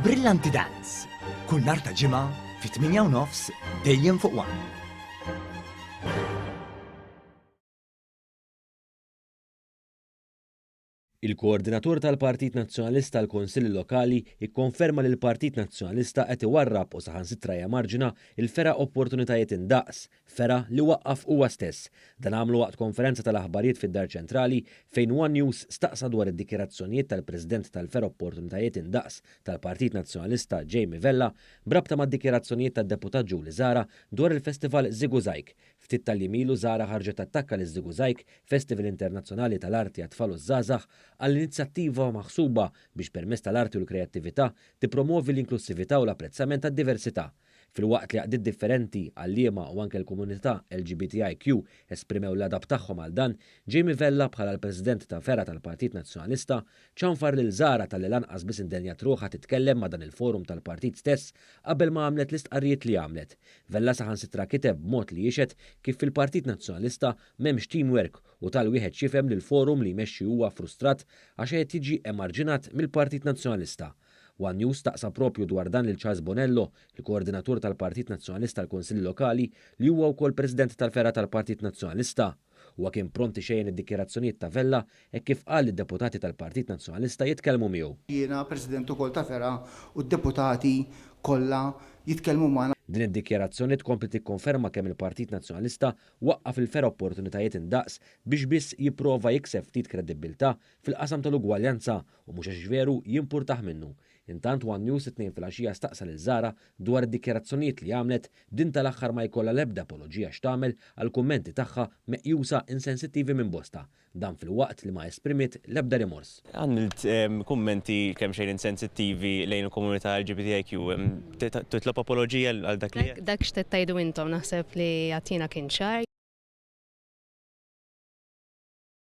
Brillanti Dance, kull nhar ta' Ġimgħa fit-8 u nofs dejjem fuq One. Il-Koordinatur tal-Partit Nazzjonalista għall-Kunsilli Lokali kkonferma li l-Partit Nazzjonalista qed iwarrab u saħansitra jemarġina l-fergħa Opportunitajiet Indaqs, fergħa li waqqaf huwa stess. Dan għamlu waqt konferenza tal-aħbarijiet fid-Dar Ċentrali fejn one News staqsa dwar id-dikjarazzjonijiet tal-President tal-fergħa Opportunitajiet Indaqs tal-Partit Nazzjonalista Jamie Vella b'rabta mad-dikjarazzjonijiet tad-Deputat Julie Zahra dwar il-festival Żigużajg. Ftit tal-jiem ilu Zahra ħarġet tattakka liż-Żigużajg, Festival Internazzjonali tal-Arti għat-Tfal u ż-Żgħażagħ, għall-inizjattiva maħsuba biex permezz tal-arti u l-kreattività tippromwovi l-inklussività u l-apprezzament tad-diversità. Filwaqt li għaqdiet differenti, għalliema u anke l-komunità LGBTIQ esprimew l-għadab tagħhom għal dan, Jamie Vella bħala l-President ta' fergħa tal-Partit Nazzjonalista ċanfar lil Zahra talli lanqas biss indenjat ruħha titkellem ma' dan il-forum tal-partit stess qabel ma għamlet l-istqarrijiet li għamlet. Vella saħansitra kiteb b'mod li jixhed kif fil-Partit Nazzjonalista m'hemmx teamwork u ta l-wieħed x'jifhem li l-forum li jmexxi huwa frustrat għax qed jiġi emarġinat mill-Partit Nazzjonalista. One News staqsa proprju dwar dan lil Charles Bonello, il-koordinatur tal-Partit Nazzjonalista għall-Kunsilli Lokali li huwa wkoll President tal-fergħa tal-Partit Nazzjonalista. Huwa kien pront ixejjen id-dikjarazzjonijiet ta' Vella hekk kif qal li d-deputati tal-Partit Nazzjonalista jitkellmu miegħu. Jiena President ukoll ta' fergħa u d-deputati kollha jitkellmu magħna. Din id-dikjarazzjoni tkompli tikkonferma kemm il-Partit Nazzjonalista waqqaf il-fergħa Opportunitajiet Indaqs biex biss jipprova jikseb ftit kredibbiltà fil-qasam tal-ugwaljanza u mhux għax veru jimpurtah minnu. Intant one News it-Tnejn filgħaxija staqsa lil Zahra dwar id-dikjarazzjonijiet li għamlet, b'din tal-aħħar ma jkollha l-ebda apoloġija x'tagħmel għall-kummenti tagħha meqjusa insensittivi minn bosta. Dan filwaqt li ma esprimiet l-ebda rimors. Għamilt kummenti kemxejn insensittivi lejn il-komunità LGBTIQ. Titlob apoloġija għal dak li għedt? Dak x'qed tgħidu intom naħseb li għad jiena kien ċar.